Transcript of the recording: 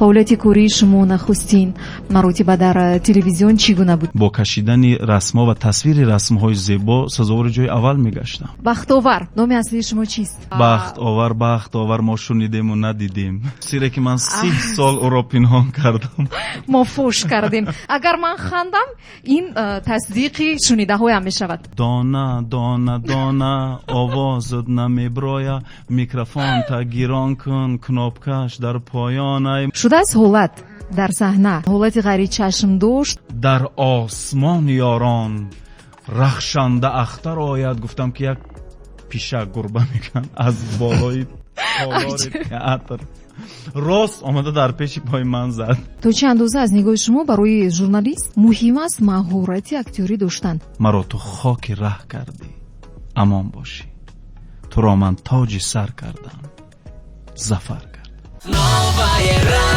Фаъолияти кории шумо нахустин маротиба дар телевизион чӣ гуна буд? Бо кашидани расмҳо ва тасвири расмҳои зебо сазовори ҷои аввал мегаштам. Бахтовар, номи аслии шумо чист? Бахтовар, бахтовар, мо шунидем ва надидем. Сире ки ман 30 сол ӯро пинҳон кардам. Мо фош кардем. Агар ман хандам, ин тасдиқи шунидаҳоям мешавад. Дона, дона, дона, овозат намебарояд, микрофонта гирон кун, кнопкаш дар поён. Шудааст ҳолат дар саҳна, ҳолати ғайричашмдошт. Дар осмон ёрон рахшанда ахтар ояд, гуфтам ки як пишак, гурба мегӯянд, аз болои толори театр рост омада дар пеши пои ман зад. То чӣ андоза аз нигоҳи шумо барои журналист муҳим аст маҳорати актёрӣ доштан? Маро ту хоки раҳ кардӣ, амон бошӣ. Туро ман тоҷи сар кардам, зафар кардам. Новое.